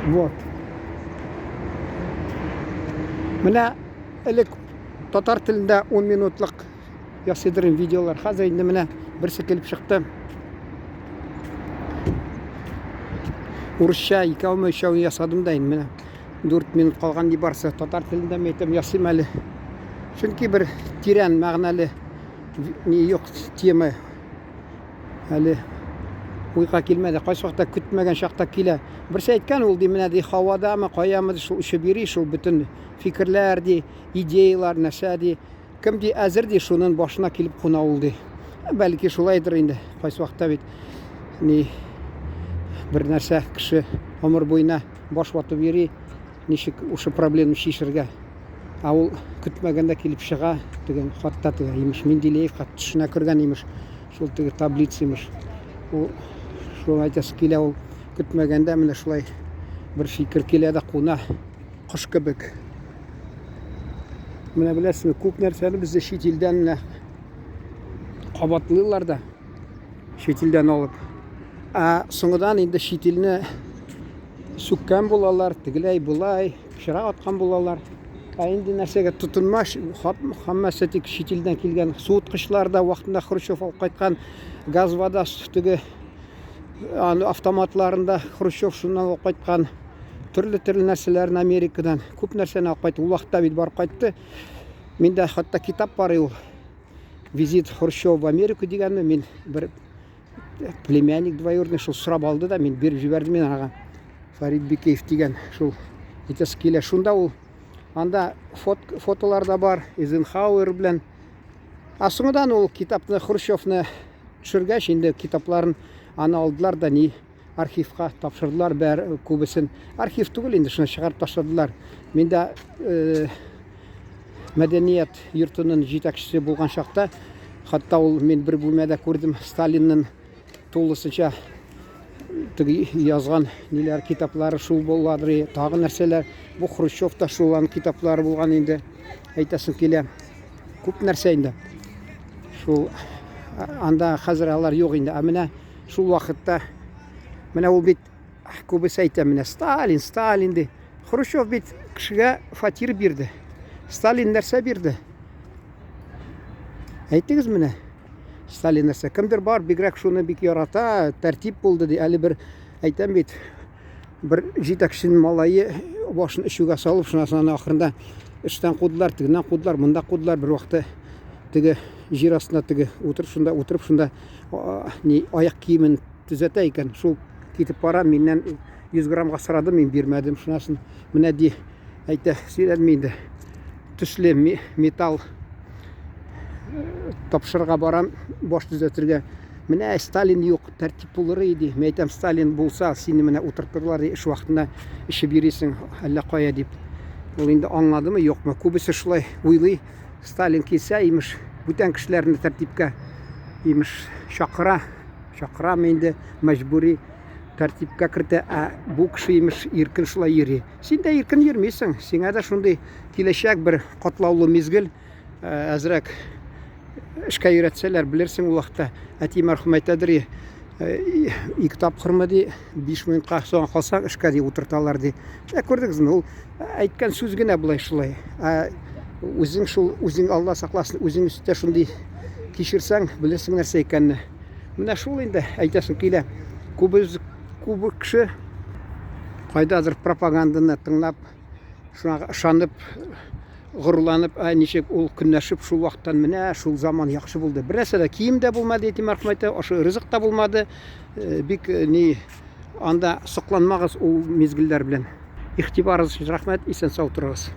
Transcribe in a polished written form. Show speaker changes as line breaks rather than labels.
Вот. Менә элек татар телендә 10 минутлык ясыйдырым видеолар. Хәзер инде менә берсе килеп чыкты. Урысча икәүме өчәү ясадым да инде менә 4 минут калган ди барсы. Татар телендә мен әйтәм ясыйм әле. Чөнки бер тирән мәгънәле ни юк тема әле уйга килмәде. Кайсы вакытта көтмәгән чакта килә. Берсе әйткән ул ди менә ди һавадамы, каямы шул очып йөри шул бөтен фикерләр ди, идеялар нәрсә ди. Кем ди әзер ди, шунын башына килеп куна ул ди. Бәлки шулайдыр инде. Кайсы вакытта бит ни бер нәрсә кеше гомер буена баш ватып йөри, ничек ушы проблеманы чишергә. Ә ул көтмәгәндә килеп чыга, теге хатта теге имеш Менделеевка төшенә кергән имеш, шул теге таблица имеш. Ул шуны әйтәсе килә, ул көтмәгәндә менә шулай бер фикер килә дә куна кош кебек. Менә беләсезме, күп нәрсәне бездә чит илдән менә кабатлыйлар да, чит илдән алып. Ә соңыдан инде чит илне сүккән булалар, тегеләй, болай, пычрак аткан булалар. Ә инде нәрсәгә тотынмаш, һәммәсе тик чит илдән килгән суыткычлар да вакытында Хрущев алып кайткан, газ, вода, теге аны автоматларында Хрущев шуннан алып кайткан, төрле-төрле нәрсәләрне Америкадан күп нәрсәне алып кайтты. Ул вакытта бит барып кайтты. Миндә хәтта китап бар ул. Визит Хрущева в Америку дигәнне мин бер племянник двоюродный шул сорап алды да, мин биреп җибәрдем мин аңа. Фарид Бикеев дигән шул әйтәсе килә. Шунда ул анда фот, фотолар да бар, Эйзенхауэр белән. Ә соңыдан ул китапны Хрущевны төшергәч, инде китапларын аны алдылар да ни архивка тапшырдылар бәр күбесен. Архив түгел инде, шуны чыгарып ташладылар. Мин дә э, мәдәният йортының җитәкчесе булган чакта, хәтта ул мин бер бүлмәдә күрдем Сталинның тулысынча теге язган ниләр китаплары шул буладыр, тагы нәрсәләр. Бу Хрущев та шул аның китаплары булган инде. Әйтәсем килә. Күп нәрсә инде. Шул анда хәзер алар юк инде. Ә менә шул вакытта менә ул бит күбесе әйтә, менә Сталин, Сталин ди. Хрущев бит кешегә фатир бирде. Сталин нәрсә бирде? Әйтегез менә. Сталин нәрсә? Кемдер бар, бигрәк шуны бик ярата, тәртип булды ди. Әле бер әйтәм бит, бер җитәкченең малае башын эчүгә салып, шуннан соң аны ахырында эштән кудылар, тегеннән кудылар, монда кудылар. Бер вакытта теге җир астында теге утырып шунда, утырып шунда ни аяк киемен төзәтә икән. Шул китеп бара, миннән 100 граммга сорады, мин бирмәдем. Шуннан соң менә ди, әйтә, сөйләдем инде. Төсле металл тапшырырга барам, баш төзәтергә. Менә Сталин юк, тәртип булыр иде. Мин әйтәм, Сталин булса, сине менә утыртырлар, эш вакытында эчеп йөрисең, әллә кая дип. Ул инде аңладымы, юкмы? Күбесе шулай уйлый. Сталин килсә, имеш, бүтән кешеләрне тәртипкә, имеш, чакыра. Чакырамы инде, мәҗбүри тәртипкә кертә, ә бу кеше, имеш, иркен шулай йөри. Син дә иркен йөрмисең, сиңа да шундый киләчәк бер катлаулы мизгел, әзрәк эшкә өйрәтсәләр, белерсең ул вакытта. Әти мәрхүм әйтәдер, ике тапкырмы ди, 5 минутка соңга калсаң, эшкә ди утырталар ди. Ә күрдегезме, ул әйткән сүз генә болай шулай. Ә үзең шул, үзең Алла сакласын, үзең өстә шундый кичерсәң, белерсең нәрсә икәнне. Менә шул инде әйтәсем килә. Күбез күп кеше кайдадыр пропаганданы тыңлап, шуңа ышанып, горурланып, ә ничек ул көнләшеп шул вакыттан менә шул заман яхшы булды. Бер нәрсә дә кием дә булмады, әти мәрхүм әйтә, ашы ризык та булмады. Бик ни анда сокланмагыз ул мизгелләр белән. Игътибарыгыз өчен рәхмәт, исән сау торыгыз.